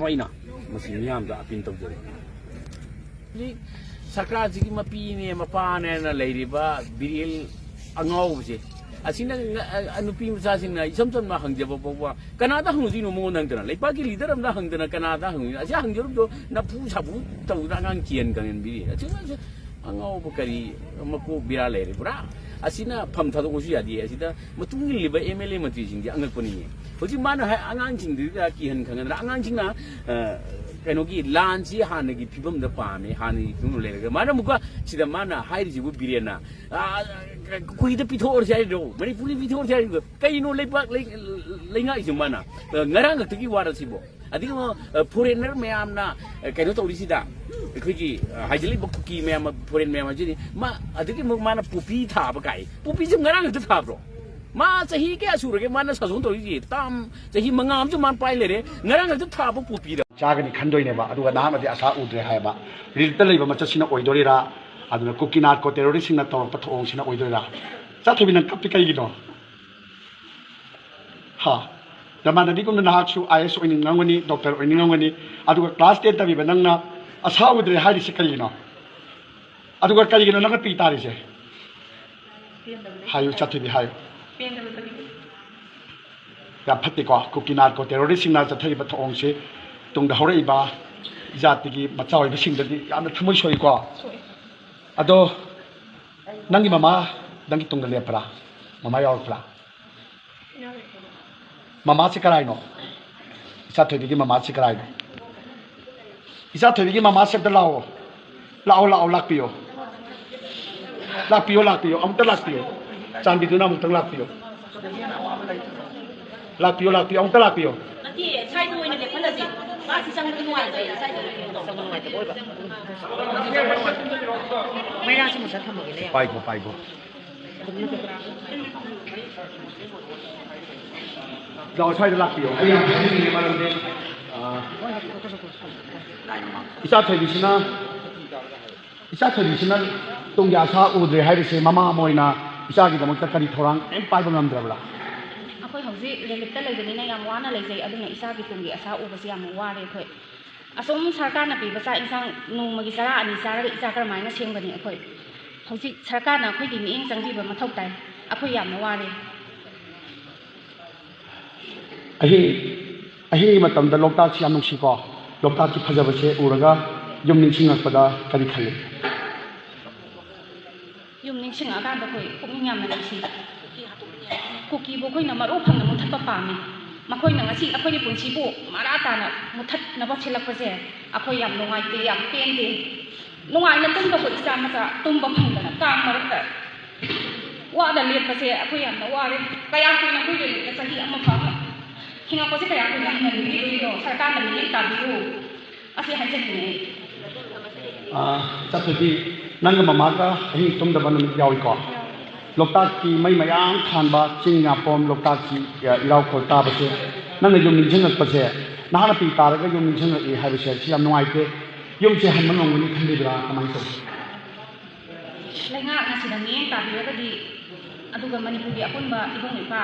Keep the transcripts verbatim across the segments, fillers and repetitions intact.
ꯑꯩꯅ ꯃꯁꯤ ꯃꯤꯌꯥꯝꯗ ꯑꯄꯤꯜ ꯇꯧꯖꯔꯤ꯫ ꯍꯧꯖꯤꯛ ꯁꯔꯀꯥꯔꯁꯤꯒꯤ ꯃꯄꯤꯅꯦ ꯃꯄꯥꯅꯦꯅ ꯂꯩꯔꯤꯕ ꯕꯤꯔꯦꯟ ꯑꯉꯥꯎꯕꯁꯦ, ꯑꯁꯤꯅ ꯉ-, ꯑ, ꯅꯨꯄꯤ ꯃꯆꯥꯁꯤꯡꯅ ꯏꯆꯝ ꯆꯝꯅ ꯍꯪꯖꯕ ꯐꯥꯎꯕ ꯀꯅꯥꯗ ꯍꯪꯉꯨꯗꯣꯏꯅꯣ? ꯃꯉꯣꯟꯗ ꯍꯪꯗꯅ, ꯂꯩꯄꯥꯛꯀꯤ ꯂꯤꯗꯔ ꯑꯃꯗ ꯍꯪꯗꯅ ꯀꯅꯥꯗ ꯍꯪꯉꯨꯗꯣꯏꯅꯣ? ꯑꯁꯤ ꯍꯪꯖꯔꯨꯕꯗꯣ ꯅꯐꯨ ꯁꯥꯐꯨ ꯇꯧꯗꯅ ꯑꯉꯥꯡ ꯀꯤꯍꯟ ꯈꯪꯍꯟꯕꯤꯔꯤ꯫ ꯑꯁꯤ ꯑꯉꯥꯡꯁꯦ ꯑꯉꯥꯎꯕ ꯀꯔꯤ ꯃꯀꯣꯛ ꯕꯦꯔꯥ ꯂꯩꯔꯦ ꯄꯨꯔꯥ꯫ ꯑꯁꯤꯅ ꯐꯝ ꯊꯥꯗꯣꯛꯄꯁꯨ ꯌꯥꯗꯦ꯫ ꯑꯁꯤꯗ ꯃꯇꯨꯡ ꯏꯜꯂꯤꯕ ꯑꯦꯝ ꯑꯦꯜ ꯑꯦ ꯃꯟꯇ꯭ꯔꯤꯁꯤꯡꯗꯤ ꯑꯉꯛꯄꯅꯤꯅꯦ꯫ ꯍꯧꯖꯤꯛ ꯃꯥꯅ ꯍꯥꯏ, ꯑꯉꯥꯡꯁꯤꯡꯗꯨꯗ ꯀꯤꯍꯟ ꯈꯪꯍꯟꯗꯅ ꯑꯉꯥꯡꯁꯤꯡꯅ, ꯑ, ꯀꯩꯅꯣꯒꯤ ꯂꯥꯟꯁꯤ ꯍꯥꯟꯅꯒꯤ ꯐꯤꯕꯝꯗ ꯄꯥꯝꯃꯦ, ꯍꯥꯟꯅꯒꯤ ꯐꯤꯕꯝꯗ ꯂꯩꯔꯒ ꯃꯥꯅ ꯑꯃꯨꯛꯀ ꯁꯤꯗ ꯃꯥꯅ ꯍꯥꯏꯔꯤꯁꯤꯕꯨ ꯕꯤꯔꯦꯟꯅ, ꯑ, ꯀꯨꯀꯤꯗ ꯄꯤꯊꯣꯛꯑꯁꯤ ꯍꯥꯏꯔꯤꯔꯣ, ꯃꯅꯤꯄꯨꯔꯗ ꯄꯤꯊꯣꯛꯑꯁꯤ ꯍꯥꯏꯔꯤꯔꯣ? ꯀꯩꯅꯣ ꯂꯩꯕꯥꯛ ꯂꯩ-, ꯂꯩꯉꯥꯛꯏꯁꯦ ꯃꯥꯅ? ꯑ, ꯉꯔꯥꯡ ꯈꯛꯇꯒꯤ ꯋꯥꯔ ꯁꯤꯕꯣ? ꯑꯗꯒꯤ ꯑꯃꯨꯛ, ꯑ, ꯐꯣꯔꯦꯟꯅꯔ ꯃꯌꯥꯝꯅ, ꯑ, ꯀꯩꯅꯣ ꯇꯧꯔꯤꯁꯤꯗ, ꯑꯩꯈꯣꯏꯒꯤ, ꯑ, ꯍꯥꯏꯖꯤꯜꯂꯤꯕ ꯀꯨꯀꯤ ꯃꯌꯥꯝ, ꯐꯣꯔꯦꯟ ꯃꯌꯥꯝ ꯍꯥꯏꯁꯤꯗꯤ, ꯃꯥ, ꯑꯗꯒꯤ ꯑꯃꯨꯛ ꯃꯥꯅ ꯄꯣꯄꯤ ꯊꯥꯕ ꯀꯥꯏ꯫ ꯄꯣꯄꯤꯁꯦ ꯉꯔꯥꯡ ꯈꯛꯇ ꯊꯥꯕ꯭ꯔꯣ? ꯃꯥ ꯆꯍꯤ ꯀꯌꯥ ꯁꯨꯔꯒꯦ ꯃꯥꯅ ꯁꯥꯁꯣꯟ ꯇꯧꯔꯤꯁꯦ? ꯇꯥꯝ, ꯆꯍꯤ ꯃꯉꯥ ꯑꯃꯁꯨ ꯃꯥꯅ ꯄꯥꯏ ꯂꯩꯔꯦ꯫ ꯉꯔꯥꯡ ꯈꯛꯇ ꯊꯥꯕ ꯄꯣꯄꯤꯗ꯫ ꯆꯥꯒꯅꯤ ꯈꯟꯗꯣꯏꯅꯦꯕ, ꯑꯗꯨꯒ ꯅꯍꯥꯛꯅꯗꯤ ꯑꯁꯥ ꯎꯗ꯭ꯔꯦ ꯍꯥꯏꯕ꯫ ꯔꯤꯜꯇ ꯂꯩꯕ ꯃꯆꯠꯁꯤꯅ ꯑꯣꯏꯗꯣꯏꯔꯥ? ꯑꯗꯨꯅ ꯀꯨꯀꯤ ꯅꯥꯔꯀꯣ ꯇꯦꯔꯣꯔꯤꯁꯁꯤꯡꯅ ꯇꯧꯔꯛꯄ ꯊꯧꯑꯣꯡꯁꯤꯅ ꯑꯣꯏꯗꯣꯏꯔꯥ? ꯆꯥꯊꯣꯏꯕꯤ, ꯅꯪ ꯀꯞꯄꯤ ꯀꯩꯒꯤꯅꯣ? ꯍꯥ? ꯅꯃꯥꯟꯅꯕꯤꯒꯨꯝꯅ ꯅꯍꯥꯛꯁꯨ ꯑꯥꯏ ꯑꯦꯁ ꯑꯣꯏꯅꯤꯡꯉꯝꯒꯅꯤ, ꯗꯣꯛꯇꯔ ꯑꯣꯏꯅꯤꯡꯉꯝꯒꯅꯤ, ꯑꯗꯨꯒ ꯀ꯭ꯂꯥꯁ ꯇꯦꯟ ꯇꯝꯃꯤꯕ ꯅꯪꯅ ꯑꯁꯥ ꯎꯗ꯭ꯔꯦ ꯍꯥꯏꯔꯤꯁꯤ ꯀꯔꯤꯒꯤꯅꯣ? ꯑꯗꯨꯒ ꯀꯔꯤꯒꯤꯅꯣ ꯅꯪꯅ ꯄꯤ ꯇꯥꯔꯤꯁꯦ? ꯍꯥꯏꯌꯨ, ꯆꯥꯊꯣꯏꯕꯤ, ꯍꯥꯏꯌꯨ꯫ ꯌꯥꯝ ꯐꯠꯇꯦꯀꯣ, ꯀꯨꯀꯤ ꯅꯥꯔꯀꯣ ꯇꯦꯔꯣꯔꯤꯁꯁꯤꯡꯅ ꯆꯠꯊꯔꯤꯕ ꯊꯧꯑꯣꯡꯁꯤ ꯇꯨꯡꯗ ꯍꯧꯔꯛꯏꯕ ꯏꯖꯥꯇꯤꯒꯤ ꯃꯆꯥ ꯑꯣꯏꯕꯁꯤꯡꯗꯗꯤ ꯌꯥꯝꯅ ꯊꯃꯣꯏ ꯁꯣꯛꯏꯀꯣ꯫ ꯑꯗꯣ ꯅꯪꯒꯤ ꯃꯃꯥ ꯅꯪꯒꯤ ꯇꯨꯡꯗ ꯂꯦꯞꯄ꯭ꯔꯥ? ꯃꯃꯥ ꯌꯥꯎꯔꯛꯄ꯭ꯔꯥ? ꯃꯃꯥꯁꯤ ꯀꯔꯥꯏꯅꯣ? ꯏꯆꯥ ꯊꯣꯏꯕꯤꯒꯤ ꯃꯃꯥꯁꯤ ꯀꯔꯥꯏꯅꯣ? ꯏꯆꯥ ꯊꯣꯏꯕꯤꯒꯤ ꯃꯃꯥꯁꯤ ꯑꯝꯇ ꯂꯥꯛꯑꯣ꯫ ꯂꯥꯛꯑꯣ, ꯂꯥꯛꯑꯣ, ꯂꯥꯛꯄꯤꯌꯣ꯫ ꯂꯥꯛꯄꯤꯌꯣ, ꯂꯥꯛꯄꯤꯌꯣ, ꯑꯃꯨꯛꯇ ꯂꯥꯛꯄꯤꯌꯣ꯫ ꯆꯥꯟꯕꯤꯗꯨꯅ ꯑꯃꯨꯛꯇꯪ ꯂꯥꯛꯄꯤꯌꯣ꯫ ꯂꯥꯛꯄꯤꯌꯣ, ꯂꯥꯛꯄꯤꯌꯣ, ꯑꯃꯨꯛꯇ ꯂꯥꯛꯄꯤꯌꯣ꯫ ꯅꯠꯇꯦ, ꯁ꯭ꯋꯥꯏꯗ ꯑꯣꯏꯅ ꯂꯦꯞꯍꯜꯂꯁꯦ꯫ ꯃꯥꯁꯤ ꯆꯪꯕꯗ ꯅꯨꯡꯉꯥꯏꯇꯦ, ꯁ꯭ꯋꯥꯏꯗ ꯑꯣꯏꯅ ꯂꯦꯞꯍꯜꯂꯁꯦ꯫ ꯃꯩꯔꯥꯁꯤ ꯃꯨꯊꯠ ꯊꯝꯃꯒꯦꯅꯦ꯫ ꯄꯥꯏꯈꯣ, ꯄꯥꯏꯈꯣ꯫ ꯂꯥꯛꯑꯣ, ꯁ꯭ꯋꯥꯏꯗ ꯂꯥꯛꯄꯤꯌꯣ꯫ ꯑꯩ ꯌꯥꯝ ꯈꯪꯅꯤꯡꯉꯦ, ꯃꯔꯝꯗꯤ, ꯑ, ꯏꯆꯥ ꯊꯣꯏꯕꯤꯁꯤꯅ, ꯏꯆꯥ ꯊꯣꯏꯕꯤꯁꯤꯅ ꯇꯨꯡꯒꯤ ꯑꯁꯥ ꯎꯗ꯭ꯔꯦ ꯍꯥꯏꯔꯤꯁꯦ ꯃꯃꯥ ꯑꯃ ꯑꯣꯏꯅ ꯏꯆꯥꯒꯤꯗꯃꯛꯇ ꯀꯔꯤ ꯊꯧꯔꯥꯡ ꯀꯔꯤꯝ ꯄꯥꯏꯕ ꯉꯝꯗ꯭ꯔꯕ꯭ꯔꯥ? ꯑꯩꯈꯣꯏ ꯍꯧꯖꯤꯛ ꯔꯤꯂꯤꯐꯇ ꯂꯩꯕꯅꯤꯅ ꯌꯥꯝ ꯋꯥꯅ ꯂꯩꯖꯩ, ꯑꯗꯨꯅ ꯏꯆꯥꯒꯤ ꯇꯨꯡꯒꯤ ꯑꯁꯥ ꯎꯕꯁꯦ ꯌꯥꯝ ꯋꯥꯔꯦ ꯑꯩꯈꯣꯏ꯫ ꯑꯁꯨꯝ ꯁꯔꯀꯥꯔꯅ ꯄꯤꯕ ꯆꯥꯛ ꯏꯟꯁꯥꯡ ꯅꯣꯡꯃꯒꯤ ꯆꯔꯥ ꯑꯅꯤ ꯆꯥꯔꯒ ꯏꯆꯥ ꯀꯔꯝꯍꯥꯏꯅ ꯁꯦꯝꯒꯅꯤ ꯑꯩꯈꯣꯏ? ꯍꯧꯖꯤꯛ ꯁꯔꯀꯥꯔꯅ ꯑꯩꯈꯣꯏꯒꯤ ꯃꯤꯠꯌꯦꯡ ꯆꯪꯕꯤꯕ ꯃꯊꯧ ꯇꯥꯏ꯫ ꯑꯩꯈꯣꯏ ꯌꯥꯝꯅ ꯋꯥꯔꯦ꯫ ꯑꯍꯤꯡ ꯑꯍꯤꯡꯒꯤ ꯃꯇꯝꯗ ꯂꯣꯛꯇꯥꯛꯁꯤ ꯌꯥꯝ ꯅꯨꯡꯁꯤꯀꯣ꯫ ꯂꯣꯛꯇꯥꯛꯀꯤ ꯐꯖꯕꯁꯦ ꯎꯔꯒ ꯌꯨꯝ ꯅꯤꯡꯁꯤꯡꯉꯛꯄꯗ ꯀꯔꯤ ꯈꯜꯂꯤ? ꯌꯨꯝ ꯅꯤꯡꯁꯤꯡꯉꯛꯑꯀꯥꯟꯗ ꯑꯩꯈꯣꯏ ꯄꯨꯛꯅꯤꯡ ꯌꯥꯝꯅ ꯅꯨꯡꯁꯤ꯫ ꯀꯨꯀꯤꯕꯨ ꯑꯩꯈꯣꯏꯅ ꯃꯔꯨ ꯐꯪꯅ ꯃꯨꯊꯠꯄ ꯄꯥꯝꯃꯤ꯫ ꯃꯈꯣꯏꯅ ꯉꯁꯤ ꯑꯩꯈꯣꯏꯒꯤ ꯄꯨꯟꯁꯤꯕꯨ ꯃꯔꯥ ꯇꯥꯅ ꯃꯨꯊꯠꯅꯕ ꯁꯤꯜꯂꯛꯄꯁꯦ ꯑꯩꯈꯣꯏ ꯌꯥꯝ ꯅꯨꯡꯉꯥꯏꯇꯦ, ꯌꯥꯝ ꯄꯦꯟꯗꯦ꯫ ꯅꯨꯡꯉꯥꯏꯅ ꯇꯨꯝꯕꯕꯨ ꯏꯆꯥ ꯃꯆꯥ ꯇꯨꯝꯕ ꯐꯪꯗꯅ ꯀꯥꯡ ꯃꯔꯛꯇ ꯋꯥꯅ ꯂꯦꯞꯄꯁꯦ ꯑꯩꯈꯣꯏ ꯌꯥꯝꯅ ꯋꯥꯔꯦ꯫ ꯀꯌꯥꯝ ꯀꯨꯏꯅ ꯑꯩꯈꯣꯏ ꯂꯩꯔꯤꯕ ꯆꯍꯤ ꯑꯃ ꯐꯥꯎꯕ ꯍꯤꯡꯉꯛꯄꯁꯦ ꯀꯌꯥꯝ ꯀꯨꯏꯅ ꯍꯤꯡꯍꯟꯕꯤꯗꯣꯏꯅꯣ? ꯁꯔꯀꯥꯔꯅ ꯃꯤꯠꯌꯦꯡ ꯇꯥꯕꯤꯌꯨ꯫ ꯑꯁꯤ ꯍꯥꯏꯖꯅꯤꯡꯉꯤ ꯑꯩ꯫ ꯑꯥ, ꯆꯠꯄꯗꯤ ꯅꯪꯒ ꯃꯃꯥꯒ ꯑꯍꯤꯡ ꯇꯨꯝꯗꯕ ꯅꯨꯃꯤꯠ ꯌꯥꯎꯏꯀꯣ? ꯂꯣꯛꯇꯥꯛꯀꯤ ꯃꯩ ꯃꯌꯥꯝ ꯊꯥꯟꯕ ꯆꯤꯡ ꯉꯥꯄꯣꯝ ꯂꯣꯛꯇꯥꯛꯀꯤ, ꯑ, ꯏꯔꯥꯎꯈꯣꯜ ꯇꯥꯕꯁꯦ ꯅꯪꯅ ꯌꯨꯝ ꯅꯤꯡꯁꯤꯡꯉꯛꯄꯁꯦ, ꯅꯍꯥꯛꯅ ꯄꯤ ꯇꯥꯔꯒ ꯌꯨꯝ ꯅꯤꯡꯁꯤꯡꯉꯛꯏ ꯍꯥꯏꯕꯁꯦ ꯁꯤ ꯌꯥꯝ ꯅꯨꯡꯉꯥꯏꯇꯦ꯫ ꯌꯨꯝꯁꯦ ꯍꯟꯕ ꯉꯝꯒꯅꯤ ꯈꯟꯕꯤꯕ꯭ꯔꯥ? ꯀꯃꯥꯏꯅ ꯇꯧꯏ? ꯂꯩꯉꯥꯛꯅ ꯁꯤꯗ ꯃꯤꯠꯌꯦꯡ ꯇꯥꯕꯤꯔꯒꯗꯤ, ꯑꯗꯨꯒ ꯃꯅꯤꯄꯨꯔꯒꯤ ꯑꯄꯨꯟꯕ ꯏꯕꯨꯡ ꯏꯄꯥ,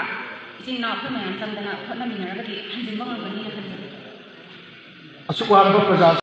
ꯏꯆꯤꯟ ꯏꯅꯥꯎ ꯑꯩꯈꯣꯏ ꯃꯌꯥꯝ ꯆꯪꯗꯅ ꯍꯣꯠꯅꯃꯤꯟꯅꯔꯒꯗꯤ ꯍꯟꯖꯤꯟꯕ ꯉꯝꯒꯅꯤꯅ ꯈꯟꯖꯩ꯫ ꯑꯁꯨꯛ ꯋꯥꯔꯕ ꯄ꯭ꯔꯖꯥ